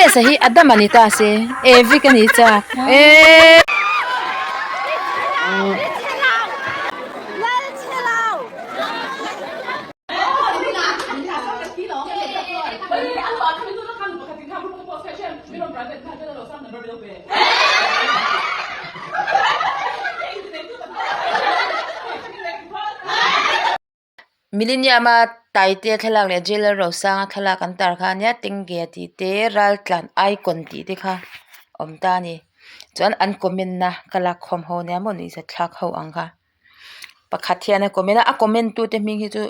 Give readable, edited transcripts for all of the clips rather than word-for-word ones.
RS-a hi Adama ni ta se Evi ka ni chak eee. Millennium-a Taitea thlalak leh Jailer Rosanga thlalak an tar kha ania Tengge tih te Raltlan Icon tih te kha awm ta a ni chuan an comment na ka lak khawm ho nia maw nuihzat thlak ho ang kha pakhat hian a comment a a comment tu te hming hi chu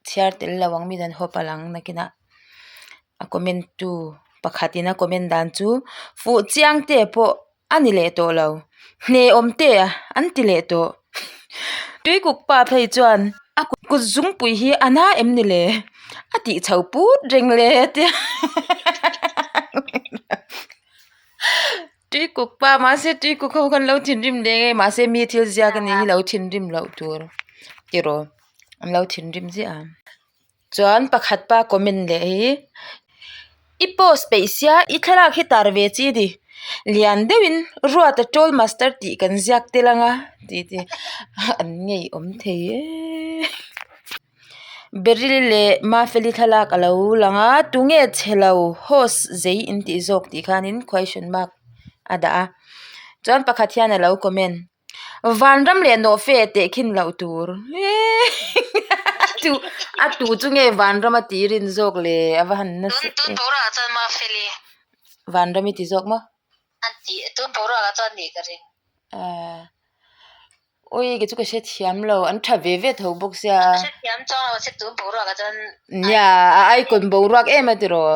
chhiar tel lo ang mi dan hawp a lang nakinah a comment tu pakhatin a comment dan chu fuh chiang te pawh a ni leh tawh lo hne awm te a an ti leh tawh tuikuk pa phei chuan a kut zungpui hi a na em ni le a tih chho put reng le a tia tuikuk pa mahse tuikuk ho khan lo thinrim leh nge mahse mi thil ziak a nih hi lo thinrim loh tur tiraw an lo thinrim ziah a. Chuan pakhat pa comment leh hi i post peih sia i thlalak hi tar ve chi ni lian deuhin ruata troll master tih kan ziak tel anga tih te an ngeiawm thei eee Beryl leh Mafeli thlalak a lo lang a tunge chhe lo host zei in tih zawk tih khanin question mark a dah a chuan pakhat hian a lo comment. Vanram leh nawhfe teh khin loh tur a tu chu nge vanram a tih rin zawk le a va han nasa em vanram i ti zawk maw ah ui kei chu ka hrethiam lo an tha ve ve tho bawk sia nia a icon boruak em a tiraw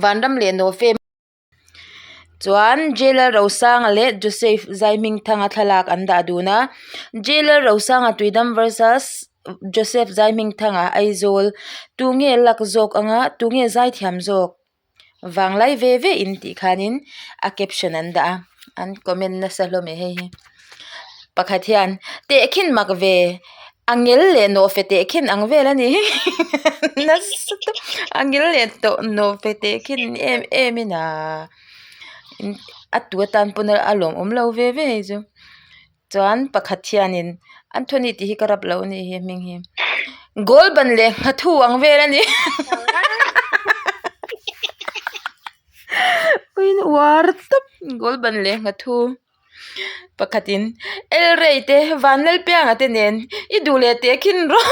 vanram leh nawhfe. Chuan Jailer Rosanga leh Joseph Zaihmingthanga thlalak an dah dun a Jailer Rosanga Tuidam versus Joseph Zaihmingthanga Aizawl tunge luck zawk anga tunge zaithiam zawk vanglai ve ve in tih khanin a caption an dah a an comment nasa hlawm e hei hi pakhat hian tehkhin mak ve. A ngel leh nawhfe teh khin ang vel a ni nasa tawp a ngel leh tawh nawhfe teh khin em em in aa a tu atan pawn a lawmawm lo ve ve hei chu chuan pakhat hianin Anthony tih hi ka rap lo a nih hi a hming hi goal ban leh nghathu ang vel a ni uar tawp goal ban leh nghathu. Pakhatin Elrei te Vanlalpianga te nen i duh leh teh khin rawh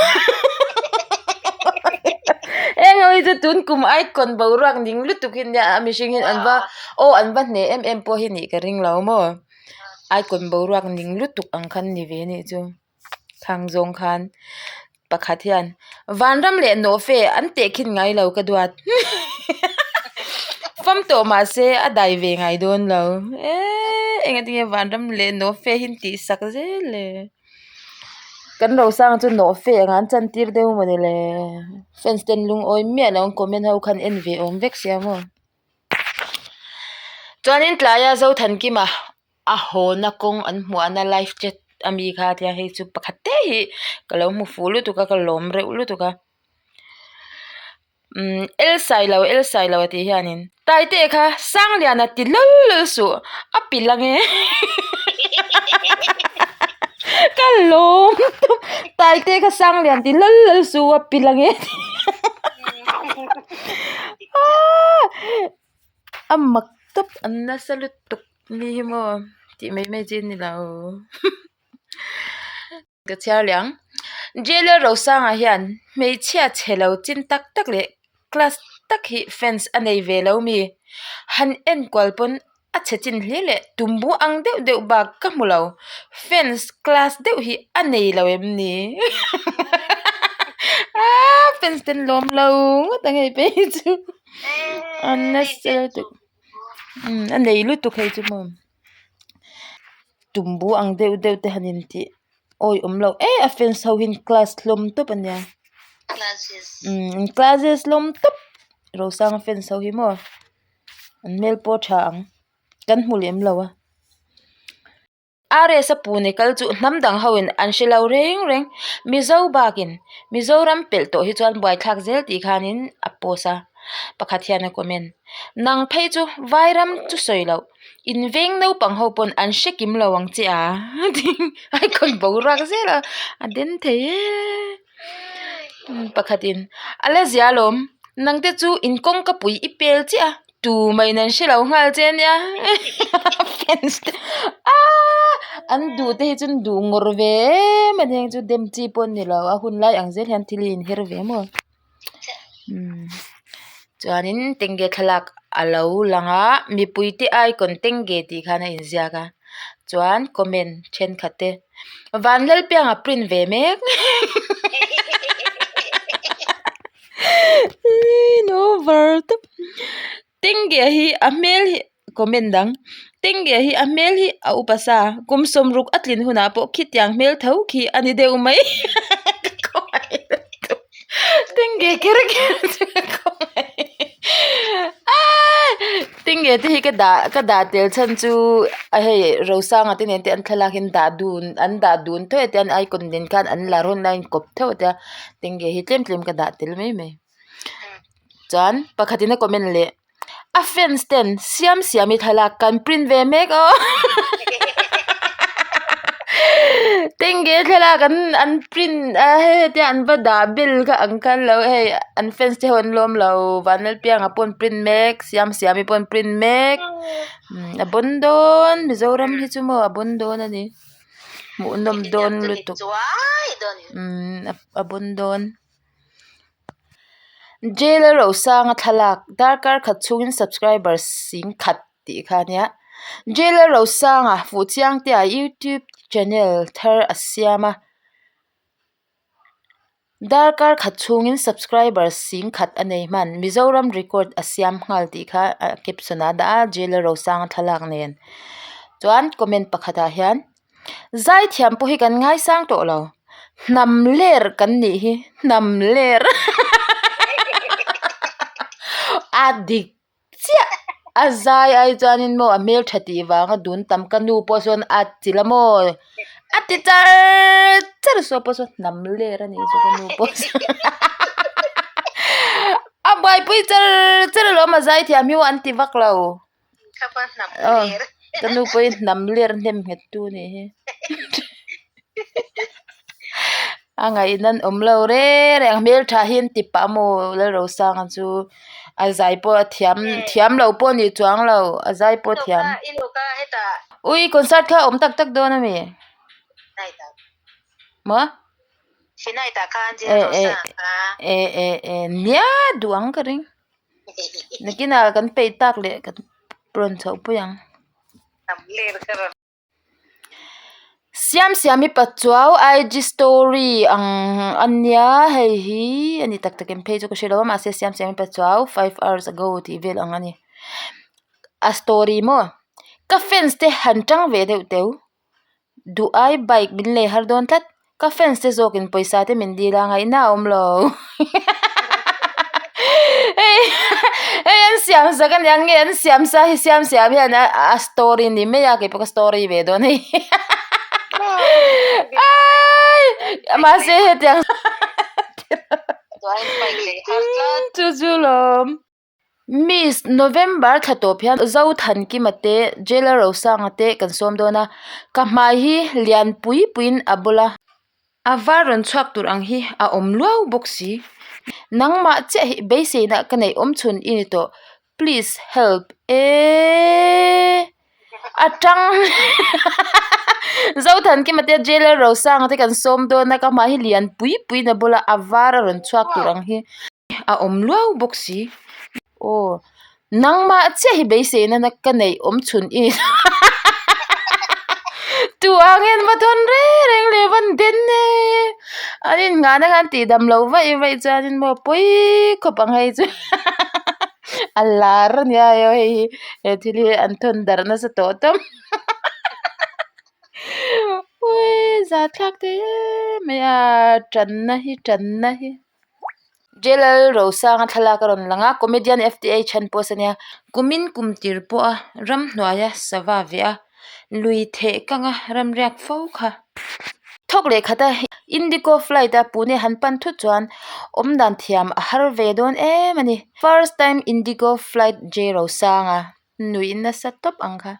eng ho hi chu tun kum icon boruak ning lutuk hi nia a mihring hian an va aw an va hneh em em pawh hi nih ka ring lo maw icon boruak ning lutuk ang khan ni ve anih chu. Thang zawng khan pakhat hian vanram leh nawhfe an tehkhin ngai lo ka duat fam tawh mahse a dai ve ngai dawn lo eee engatinge vanram leh nawhfe hi an tih sak zel le kan rosang chu nawhfe ang an chantir deuh mawni le fans ten lungawi miah lo an comment ho khan en ve awm vek sia maw chuanin tlaia Zothankima. a hawna kawng an hmuahna live chat ami kha tia hei chu pakhat te hi ka lo hmu fuh lutuk a ka lawm reuh lutuk a umm el sailo el sailo a tih hianin taite kha sangliana ti lal lal suh a pilh ange ka lawm tawp taite kha sanglian ti lal lal suh a pilh ange a mak tawp an nasa lutuk. Mi hi maw tih mai mai chi a ni lo ka chhiar leh ang Jailer Rosanga hian hmeichhia chhe lo chin tak tak leh class tak hi fans a nei ve lo mi han enkual pawn a chhe chin hle leh tumbu ang deuh deuh bak ka hmu lo fans class deuh hi a nei lo em ni aaa fans te an lawm lo ngawt ang hei phei chu an nasa lutuk. Umm a nei lutuk hei chu maw tumbu ang deuh deuh te han intih awi awm loh e a fans ho hian class hlawm tawp a nia umm classes hlawm tawp Rosanga fans ho hi maw an hmel pawh a tha ang kan hmu lem lo a. RS a pune kal chu hnam dang ho in an hre lo reng reng Mizo bakin Mizoram pelh tawh hi chuan buaithlak zel tih khanin a post a. Pakhat hian a comment, Nang phei chu Vairam chu sawi loh, in veng naupang ho pawn an hre kim lo ang che a icon boruak zel a, a den thei e. Pakhatin, A la zia alawm, nangte chu in kawngka pui i pel chiah a. Tu mai in an hre lo nghal che ania fans te aaa an duh te hi chu an duh ngawr ve em a ni ang chu dem chi pawh a ni lo a hun lai ang zel hian thil hi a inher ve maw umm chuanin tengge thlalak a lo lang a mipui te icon tengge tih khan a inziak a chuan comment thenkhat te Vanlalpianga print ve mek. Over tawp Tengge hi a hmel hi comment dang Tengge hi a hmel hi a upa sa kum sawmruk a tlin hunah pawh khitiang hmel tho khi a ni deuh mai ka khawngaih lutuk Tengge kher kher chu ka khawngaih aaa Tengge te hi ka dah ka dah tel chhan chu a hei Rosanga te nen te an thlalak hi an dah dun an dah dun theuh a tian icon nen khan an lar hun a inkawp theuh a tia. Tengge hi tlem tlem ka dah tel mai mai chuan pakhat in a comment leh a fans ten siam siam i thlalak kan print ve mek aw tengge thlalak an an print a hei hetia an va dah bel kha ang khan lo hei an fans te ho an lawm lo vanlalpianga pawh an print mek siam siam i pawh an print mek a bawn dawn mizoram hi chu maw a bawn dawn a ni. Hmuhnawm dawn lutuk umm a bun dawn Jail a Rosanga thlalak darkar khat chhungin subscriber sing khat tih kha ania Jail a Rosanga fuhchiang te ah youtube channel thar a siam a. Darkar khat chhungin subscriber sing khat a nei hman. Mizoram record a siam nghal tih kha a caption ah a dah a Jailer Rosanga thlalak nen. Chuan comment pakhatah hian Zaithiam pawh hi kan ngaisang tawh lo. Hnam ler kan nih hi hnam ler a dik chiah a zai ai chuanin maw a hmeltha tih vanga dun tam ka nu pawh sawn a ti la maw a ti char char saw pawh sawn hnam ler a nih chu ka nu pawh sawn a buaipui char char alawm a zai thiam hi an ti vak lo aw ka nu pawhin hnam ler hnem nghet tu a nih hi. A ngaihna an awm lo reng reng hmeltha hi an ti pah a maw Lalrosanga chu a zai pawh a thiam thiam lo pawh a ni chuang lo a zai pawh a thiam ui concert kha a awm tak tak dawn a mi maw eh eh eh nia duh ang ka ring nakinah kan peih tak leh kan rawn chhoh pui ang. Siamsiami Pachuau IG story ang a nia hei hi a ni tak tak em phei chu ka hre lo a mahse Siamsiami Pachuau five hours ago tih vel ang a ni a story maw ka fans te han tang ve deuh teu duh ai bike min lei har dawn tlat. Ka fans te zawkin pawisa te min dil a ngaihna a awm lo hei hei an siam sak ania nge an siam sa hi siam siam hian a a story ni mai a keipawh ka story ve dawn hei ai mahse hetiang chu chu lawm. Miss November thla tawp hian Zothankima te Jailer Rosanga te kan sawm dawn a ka hmai hi lian pui puiin a bawlh a a var rawn chhuak tur ang hi a awm luau bawk si nangmah chiah hi beiseina ka neih awm chhun i ni tawh please help eeeee a tang Zothankima te Jailer Rosanga te kan sawm dawn a ka hmai hi lian pui puiin a bawlh a a var a rawn chhuak tur ang hi. A awm luau bawk si. Aw, nangmah chiah hi beiseina na ka neih awm chhun i ni. Tu ang hian va thawn reng reng leh van den e. An innghahna khan tihdam loh vaih vaih chuanin maw pawi khawp ang hei chu. A lar a nia hei hi he thil hi an thawn darh nasa tawh tawp. Ui zahthlak thei em mai a, tanna hi tanna hi. Jalal Rosanga thlalak a rawn lang a comedian F T A chhan post a nia kumin kum tir pawh a ramhnuaia sava veh a lui theh kang a ramriak fo kha thawk leh khat a. Indigo flight a Pune han pan thut chuan awmdan thiam a har ve dawn em a ni. First time Indigo flight J Rosanga nuih nasa tawp ang kha.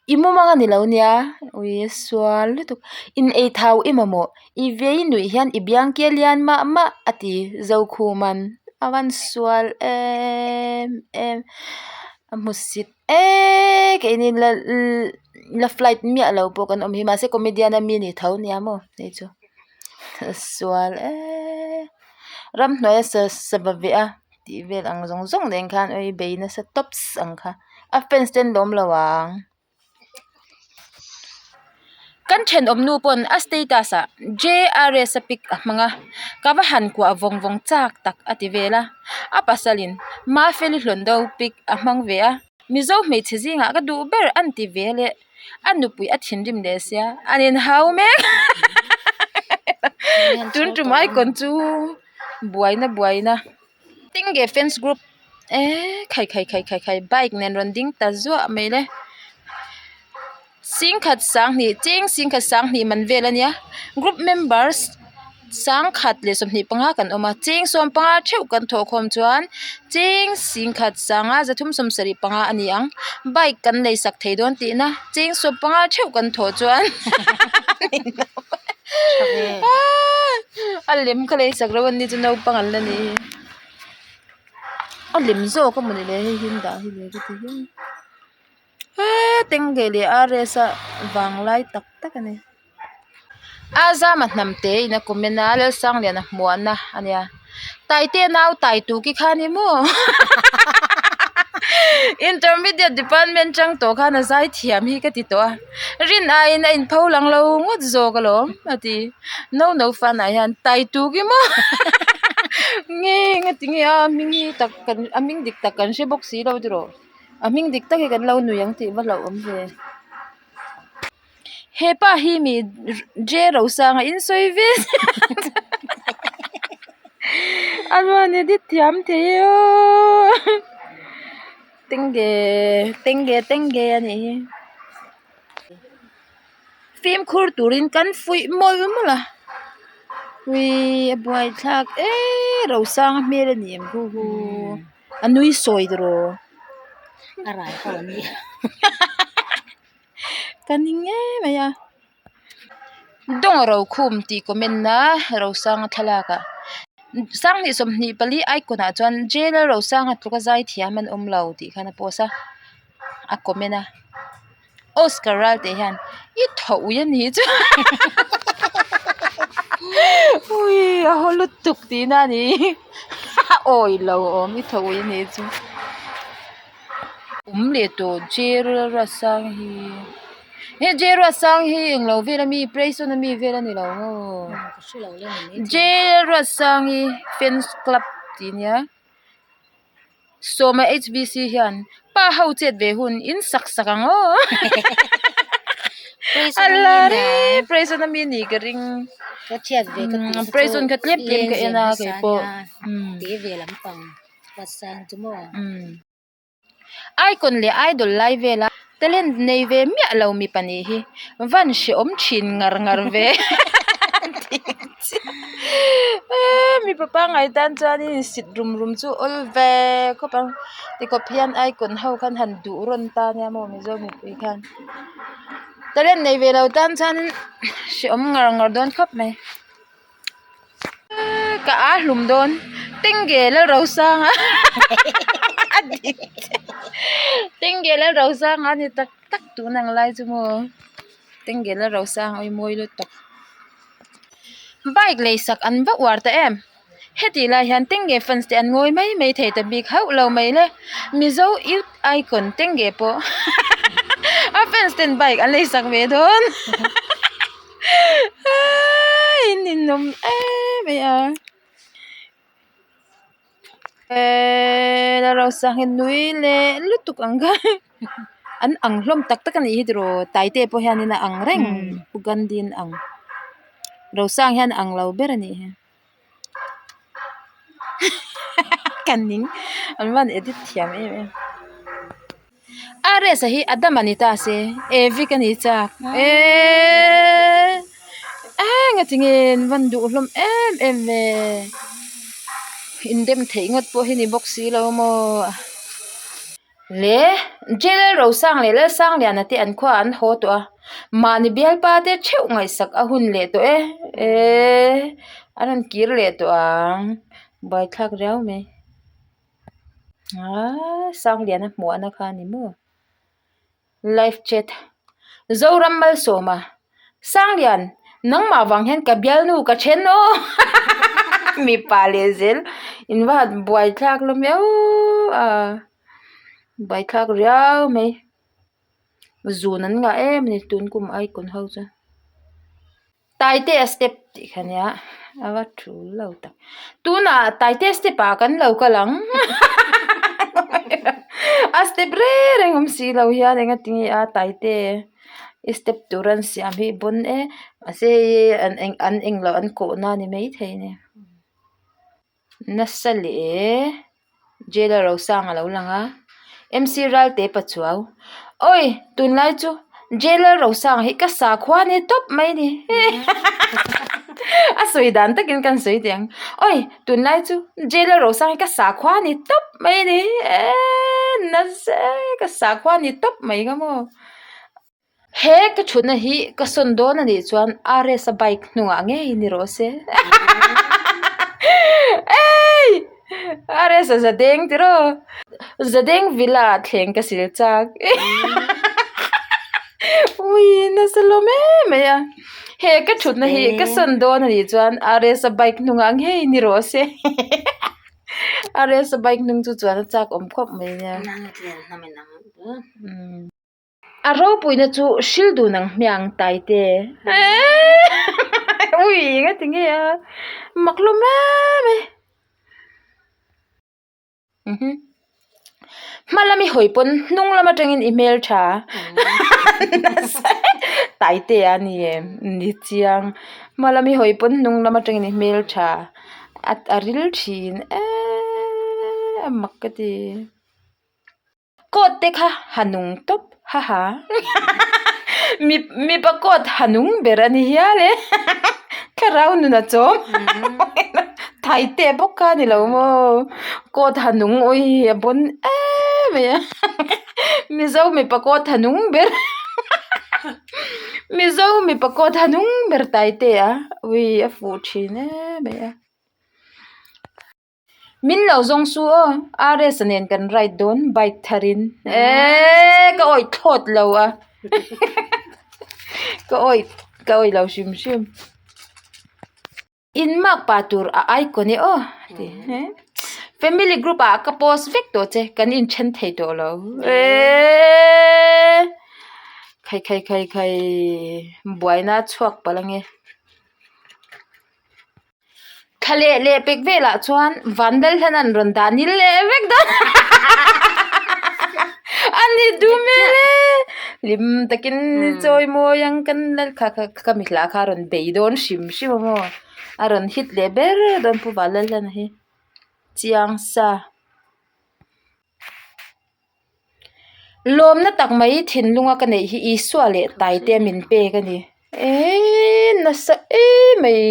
I mumang a ni lo nia, ui a sual lutuk. In ei thau i mamawh, i vei nuih hian i biang ki a lian mah mah a ti Zokhuman a van sual em em a hmu sit eee keini la la flight miah lo pawh kan awm hi mahse comedian a mi ni tho nia maw hei chu a sual eee ramhnuai a sa sava veh a tih vel ang zawng zawng nen khan ui bei nasa tawps ang kha a fans te an lawm lo ang. Kan thenawm nu pawn a status ah JRS a pic a hmang a, ka va han kuah vawng vawng chak tak a ti vel a, a pasalin Mafeli hlawn do pic a hmang ve a, Mizo hmeichhe zingah ka duh ber an ti ve leh a nupui a thinrim leh sia an inhau mek tun tum icon chu buaina buaina tinge fans group eee khai khai khai khai khai bike nen rawn ding ta zuah mai le singkhat sanghnih cheng singkhat sanghnih man vel a nia group members sangkhat leh 25 kan awm a cheng 15 theuh kan thawh khawm chuan cheng singkhat sanga zathum 75 a ni ang bike kan lei sak thei dawn tihna cheng 15 theuh kan thawh chuan a lem kha lei sak lo an ni chu naupang an la ni. A lem zawk a mawni le hei hi an dah hi le ka ti hian heee tengge leh RS a vanglai tak tak a ni a zama hnam te in a comment a Lalsangliana hmuahna a nia Taite nau tai tu ki kha a ni maw intermediate department tang tawh khan a zai thiam hi ka ti tawh a rin aiin a inpho lang lo ngawt zawk alawm a ti. No no fan ah hian tai tuk i maw nge nge tinge a hming hi tak kan a hming dik tak kan hre bawk si lo tiraw a hming dik tak hi kan lo nui ang tih va hlauhawm ve hepa hi mi J Rosanga in sawi ve a rawn edit thiam thei e aw tengge tengge tengge a nih hi. Fimkhur turin kan fuih mawlh mawlh a uii a buaithlak eee Rosanga hmel a ni em hu hu a nui sawi tiraw a rai ho an ni ka ning em mai a Dawng Rokhum tih comment a Rosanga thlalak ah Sanghnih 24 icon ah chuan J Rosanga tluka zai thiam an awm lo tih khan a post a a comment a. Oscar Ralte hian i thaw ui a nih chu ui a haw lutuk tihna a ni a awi lo awm i thaw ui a nih chu awm leh tawh J Ruatsang hi he J Ruatsang hi englo vel ami Prayson ami vel a ni lo maw J Ruatsangi fans club tih nia. Sawma HBC hian pa ho chet ve hun in sak sak ang aw a la re prison ami ni ka ring ka thiat ve ka tih prison kha tlem tlem ka en a kei pawh te ve lampang pasang chu maw icon leh idol lai vela talent nei ve miah lo mipa nih hi van hrehawm thin ngar ngar ve mipa pangngai tan chuanin insit rum rum chu awl ve khawp ang tikhawp hian icon ho khan han duh rawn ta nia maw mizo mipui khan talent nei ve lo tan chuanin hrehawm ngar ngar dawn khawp mai. Ka a hlum dawn Tengge Lalrosanga a dik Tengge Lalrosanga a ni tak tak tun ang lai chu maw Tengge Lalrosanga awi mawi lutuk bike lei sak an va uar ta em hetih lai hian Tengge fans te an ngawi mai mai thei ta bik hauh lo mai le Mizo youth icon Tengge pawh a fans ten bike an lei sak ve dawn. In ninawm em mai a eee Lalrosanga hi nui leh lutuk ang kha an ang hlawm tak tak a nih hi tiraw Taite pawh hianin a ang reng Pu Gandhi an ang Rosanga hian a ang lo ber a nih hi ka ning an van edit thiam em em. RS a hi Adam a ni ta se Evi ka ni chak eeee. nga tinge an van duh hlawm em em ve indem theih ngawt pawh hi ni bawk si lo maw le J Rosang leh Lalsangliana te an khua an haw tawh a mahni bialpa te theuh ngaihsak a hun leh tawh e eee an rawn kir leh tawh ang buaithlak riau mai aaaa Sangliana hmuahna kha a ni maw. Live chat Zoram Malsawma Sanglian nangmah vang hian ka bialnu ka then aw mipa leh zel in va han buai thlak hlawm viau a buai thlak riau mai zun an ngah em a ni tun kum icon ho chu. Taitea step tih kha nia a va tul lo tak tunah Taitea step ah kan lo kal ang a step reng reng awm si lo hian eng atinge a Taite i step tur an siam hi bon e mahse hei an eng an englo an kawhna a ni maithei a ni. Nasa leh e Jailer Rosang a lo lang a M C Ralte Pachuau awi tunlai chu Jailer Rosang hi ka sakhua ni tawp mai a ni a sawi dan takin kan sawi teh ang awi tunlai chu Jailer Rosang hi ka sakhua ni tawp mai a ni eee nasa e ka sakhua ni tawp mai ka maw. He ka thutna hi ka sawn dawn a nih chuan RS a bike hnungah ngei ni rawh se eii RS a zadeng tiraw zadeng villa ah thleng ka sil chak ui nasa lawm em mai a he ka thutna hi ka sawn dawn a nih chuan RS a bike hnungah ngei ni rawh se RS a bike hnung chu chuan a chak awm khawp mai nia. A ropuina chu hril dun ang hmiang Taite. Ui enga ti nge a mak hlawm em e. Hma lam i hawi pawn hnung lam atangin i hmel tha. Taite a ni em ni chiang. Hma lam i hawi pawn hnung lam atangin i hmel tha. A ril thin eee a mak ka ti. Coat te kha ha nung tawp ha ha mi mipa coat ha nung ber a ni hial e thlarau nun a chawm thai te bawk kha a ni lo maw coat ha nung awi a bawn em mai a mizo mipa coat ha nung ber mizo mipa coat ha nung ber tai te a ui a fuh thin em mai a. Min lo zawng su aw, RS nen kan ride dawn bike thar in eeee ka awih thlawt lo a ka awih ka awih lo hrim hrim in mark pah tur a icon e aw ti family group ah ka post vek tawh che kan inthen thei tawh lo eeee khai khai khai khai buaina a chhuak palh ange. Thla leh leh pek velah chuan Vandal hian an rawn dah nil leh vek dawn a ni duh hmel e hlim takin chawi mawi ang kan lal kha kha ka mi hla kha a rawn bei dawn hrim hrim a maw a rawn hit leh ber dawn pu Vanlal hian hi chiang sa. Lawmna tak mai thinlunga ka neih hi Isua leh Taite min pek a ni. Eeii nasa em mai.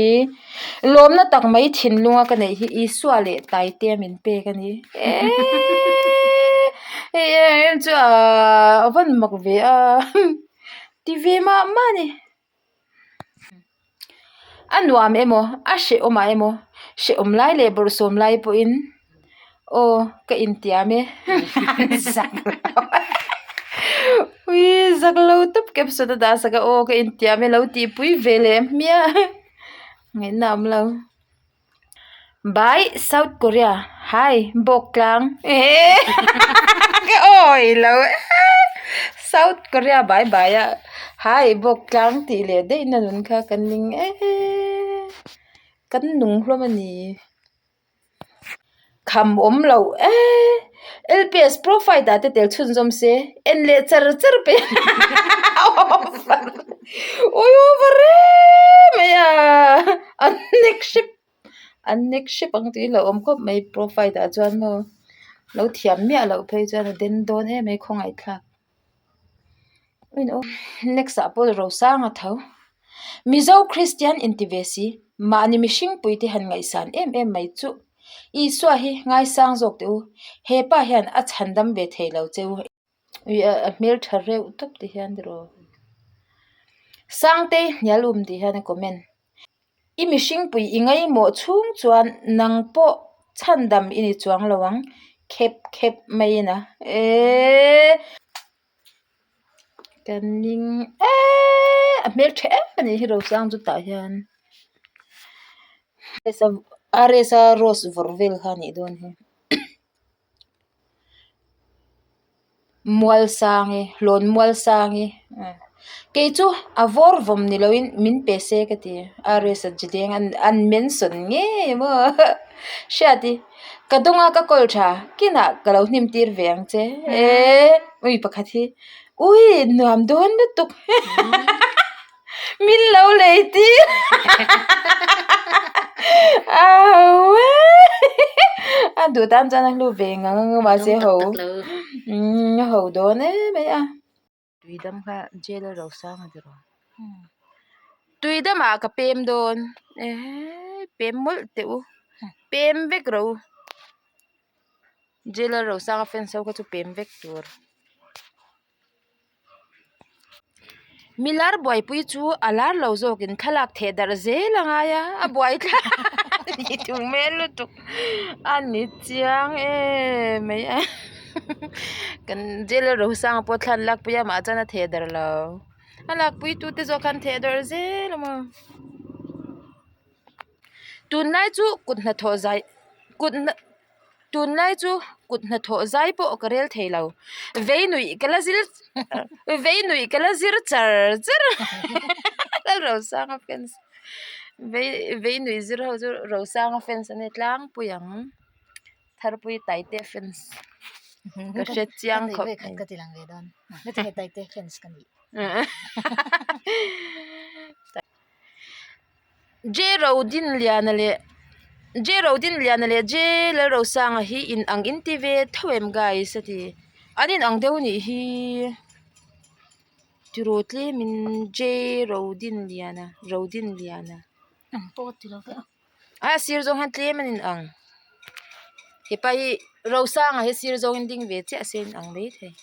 Lawmna tak mai thinlunga ka neih hi Isua leh Taite min pek a ni. Eeii hei em em chu a van mak ve a ti ve mah mah a ni. A nuam emaw a hrehawm ah emaw hrehawm lai leh bawrhsawm lai pawhin aw ka intiam e zak lo ui zak lo tawp caption a dah sak a aw ka intiam e lo tihpui ve leh hmiah ngaihna a awm lo. By South Korea Hi Bawktlang eehh ka awi lo South Korea bai bai a Hi Bawktlang tih leh daih na nun kha kan ning eehh kan nung hlawm a ni kham awm lo eehh L P S profile ah te tel chhunzawm se en leh char char pek awi over em mai a. An nek hrep an nek hrep ang tih hi a lo awm khawp mai profile ah chuan maw lo thiam miah loh phei chuan a den dawn em mai khawngaih thlak next ah pawh Rosanga tho. Mizo Kristian inti ve si, mahni mihringpui te han ngaihsan em em mai chuh. Isua hi ngaisang zawk teh u, he pa hian a chhandam ve thei lo che u. Ui a hmeltha reuh tawp ti hian tiraw. Sangtei hnial um tih hian a comment. I mihringpui i ngaihmawh chhung chuan nang pawh chhandam i ni chuang lo ang khep khep maiin a eeee. Ka ning eeee a hmeltha em a nih hi Rosang chu tah hian RS-a rose vawrh vel kha a nih dawn hi. Mualsangi hlawn Mualsangi kei chu a vawr vawm ni loin min pe se ka ti RS-a chi deng an mention ngei maw hriat i ka dawnga ka kawl tha kinah ka lo hnim tir ve ang che eee ui pakhat hi ui nuam dawn lutuk Min lo lei tir a duh tan chuan a hlu ve ngang ang a mahse ho umm a ho dawn em mai a. Tuidam kha jail a ro sang a tiraw tuidamah ka pem dawn eee pem mawlh teh u pem vek ro jail a ro sang a fans ho kha chu pem vek tur. Milar buaipui chu a lar lo zawkin thlalak theh darh zel a ngai a, a buai thlak a ni duh hmel lutuk a ni chiang em mai a kan jail a Rosanga pawh thla an lakpui a mah chuan a theh darh lo a lakpui tute zawk khan theh darh zel a maw tunlai chu kut hnathawh zai kut hna. Tunlai chu kut hnathawh zai pawh ka rel thei lo. Vei nuih ka la zir vei nuih ka la zir char char a Rosanga fans vei vei nuih zir ho chu Rosanga fans an ni tlangpui ang Tharpui Taite fans ka hre chiang khawp mai. Ka ti lang ve dawn hetiang Taite fans ka nih. J Rodinliana leh J Rodinliana leh J Lalrosanga hi in ang in ti ve tho em guys a ti an in ang deuh anih hi tiraw tlem in J Rodinliana Rodinliana ang pawh a ti lo ve a a sir zawng hian tlem an in ang hepa hi Rosanga hi sir zawng in ding ve chiah se in ang maithei.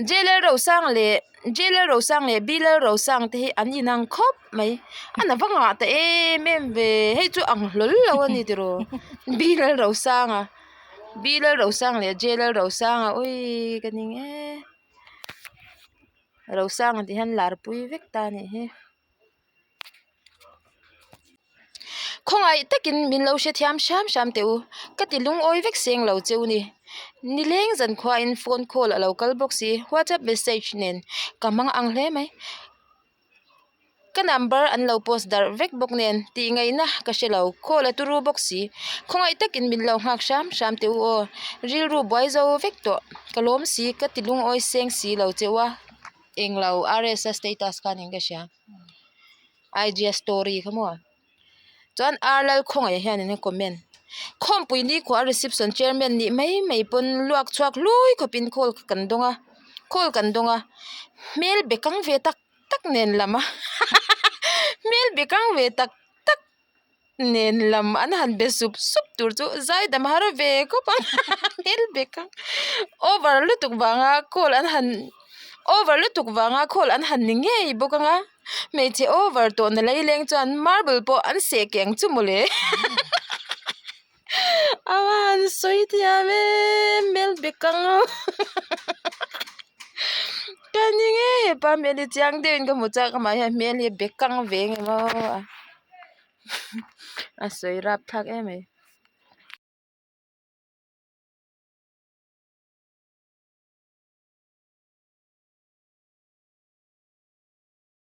J Lalrosanga leh J Lalrosanga leh B Lalrosanga te hi an inang khawp mai a na va ngah ta em em ve hei chu ang hlawl lo a ni tiraw B Lalrosanga B Lalrosanga leh J Lalrosanga awii ka ning e Rosanga tih hian lar pui vek ta a nih hi. Khawngaih takin min lo hrethiam hram hram teh u, ka ti lungawi vek seng lo cheu ni. Nileng zan khuain phone call a lo kal bawk si, WhatsApp message nen ka hmang ang hle mai. Ka number an lo post darh vek bawk nen tih ngaihna ka hre lo, call a turu bawk si. Khawngaih takin min lo nghak hram hram teh u aw, rilru buai zo vek tawh, ka lawm si, ka ti lungawi seng si lo cheu a, englo RS-a status kha niin ka hria. IG a story kha maw chuan ar lal khawngaih hian in a comment khawmpui ni khuah a reception chairman nih mai mai pawn luak chhuak hlui khawp in call kan dawng a call kan dawng a hmel be kang ve tak tak nen lam a hmel be kang ve tak tak. Nen lam an han be sup sup tur chu zai dam har ve khawp ang hmel bek a over lutuk vanga call an han over lutuk vanga call an han ni ngei bawk ang a hmeichhe over tawh na laileng chuan marble pawh an seh keh ang chu mawle a va han sawi thiam em hmel bek ang ka ni ngei hepa hmel hi chiang deuhin ka hmu chak amah hian hmel hi a bek ang ve ang em aw. A sawi rap thlak em mai.